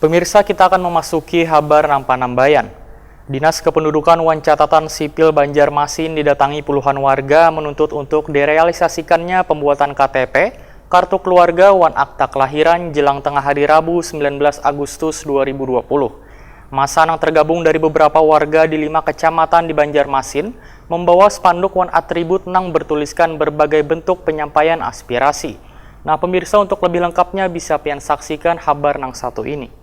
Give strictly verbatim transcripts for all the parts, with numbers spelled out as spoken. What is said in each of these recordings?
Pemirsa, kita akan memasuki habar nang panambayan. Dinas Kependudukan wan Catatan Sipil Banjarmasin didatangi puluhan warga menuntut untuk direalisasikannya pembuatan K T P, kartu keluarga wan akta kelahiran jelang tengah hari Rabu sembilan belas Agustus dua ribu dua puluh. Masa nang tergabung dari beberapa warga di lima kecamatan di Banjarmasin membawa spanduk wan atribut nang bertuliskan berbagai bentuk penyampaian aspirasi. Nah, pemirsa, untuk lebih lengkapnya bisa pian saksikan habar nang satu ini.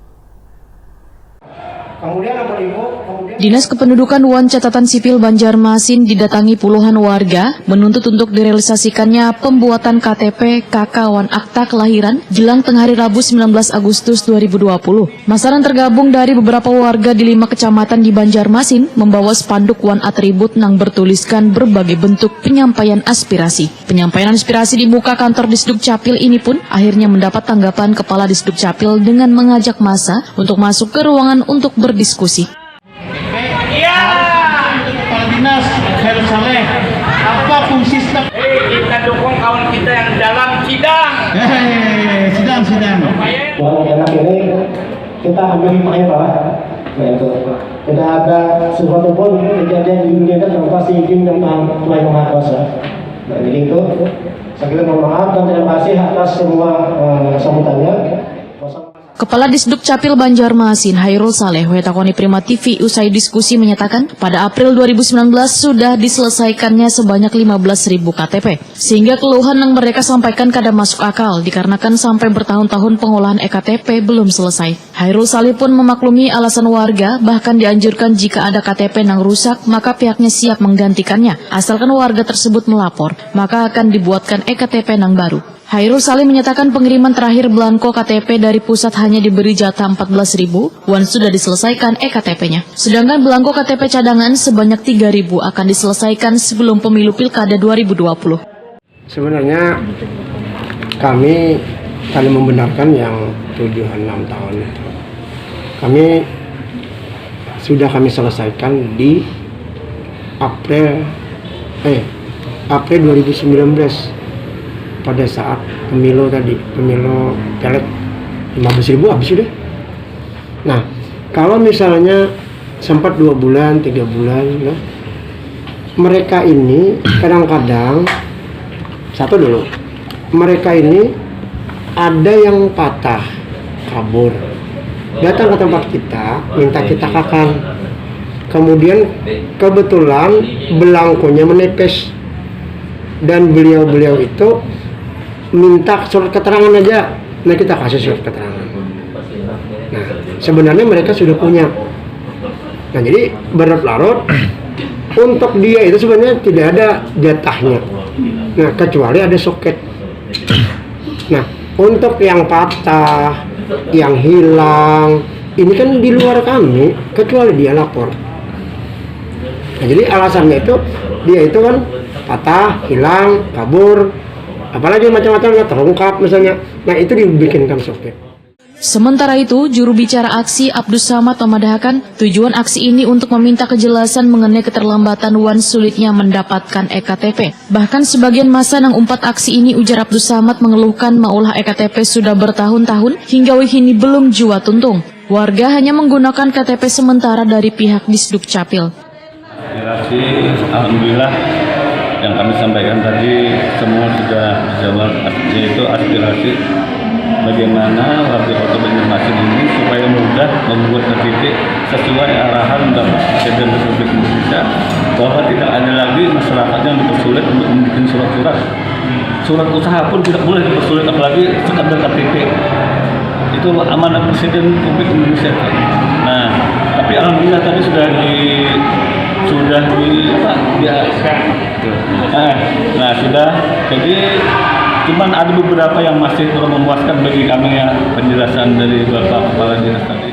Dinas Kependudukan wan Catatan Sipil Banjarmasin didatangi puluhan warga menuntut untuk direalisasikannya pembuatan K T P, K K wan akta kelahiran jelang tengah hari Rabu sembilan belas Agustus dua ribu dua puluh. Masa nang tergabung dari beberapa warga di lima kecamatan di Banjarmasin membawa spanduk wan atribut nang bertuliskan berbagai bentuk penyampaian aspirasi. Penyampaian aspirasi di muka kantor Disdukcapil ini pun akhirnya mendapat tanggapan Kepala Disdukcapil dengan mengajak masa untuk masuk ke ruangan untuk berdiskusi. Kepala Dinas Khairul Saleh, apa fungsi staf? Hei, kita dukung kawan kita yang dalam sidang. Hei, sidang, sidang. Yang enak ini kita ambil hikmahnya, Pak. Nah, itu. Tidak ada sesuatu pun kejadian di dunia kan tanpa seizin yang Maha Tuhan Yang Maha Kuasa. Nah, jadi itu saya kira mohon maaf dan terima kasih atas semua eh, sambutannya. Kepala Disdukcapil Banjarmasin, Hairul Saleh, wetakoni Prima T V usai diskusi menyatakan pada April dua ribu sembilan belas sudah diselesaikannya sebanyak lima belas ribu K T P. Sehingga keluhan yang mereka sampaikan kada masuk akal dikarenakan sampai bertahun-tahun pengolahan e-K T P belum selesai. Hairul Saleh pun memaklumi alasan warga, bahkan dianjurkan jika ada K T P nang rusak, maka pihaknya siap menggantikannya. Asalkan warga tersebut melapor, maka akan dibuatkan e-K T P nang baru. Hairul Saleh menyatakan pengiriman terakhir belangko K T P dari pusat hanya diberi jatah empat belas ribu, wan sudah diselesaikan e-K T P-nya. Sedangkan belangko K T P cadangan sebanyak tiga ribu akan diselesaikan sebelum pemilu Pilkada dua ribu dua puluh. Sebenarnya kami kami membenarkan yang tujuh enam tahun itu. Kami sudah kami selesaikan di April eh April dua ribu sembilan belas pada saat pemilu tadi, pemilu pelet lima belas ribu habis sudah. Nah, kalau misalnya sempat dua bulan, tiga bulan, nah, mereka ini kadang-kadang satu dulu, mereka ini ada yang patah, kabur, datang ke tempat kita, minta kita kakan. Kemudian kebetulan belangkonya menepes dan beliau-beliau itu minta surat keterangan aja. Nah, kita kasih surat keterangan. Nah, sebenarnya mereka sudah punya. Nah, jadi berlarut-larut untuk dia itu sebenarnya tidak ada jatahnya. Nah, kecuali ada soket. Nah, untuk yang patah, yang hilang, ini kan di luar kami, kecuali dia lapor. Nah, jadi alasannya itu dia itu kan patah, hilang, kabur, apalagi macam-macam lah, terungkap misalnya. Nah, itu dibikinkan soket. Sementara itu, juru bicara aksi Abdus Samad memadahakan tujuan aksi ini untuk meminta kejelasan mengenai keterlambatan wan sulitnya mendapatkan e-K T P. Bahkan sebagian masa nang umpat aksi ini, ujar Abdus Samad, mengeluhkan maulah e-K T P sudah bertahun-tahun hingga wihini belum jua tuntung. Warga hanya menggunakan K T P sementara dari pihak Disdukcapil. Aspirasi, alhamdulillah, yang kami sampaikan tadi semua sudah dijawab, yaitu aspirasi bagaimana warga Kota Banjarmasin ini supaya mudah membuat K T P sesuai arahan Bapak Presiden Republik Indonesia, bahwa tidak ada lagi masyarakat yang dipersulit untuk membuat surat-surat. Surat usaha pun tidak boleh dipersulit, apalagi sekadar K T P. Itu amanat Presiden Republik Indonesia. Nah, tapi alhamdulillah tadi sudah di sudah di apa? Di, nah, nah, sudah. Jadi cuman ada beberapa yang masih kurang memuaskan bagi kami, ya, penjelasan dari Bapak Kepala Dinas tadi.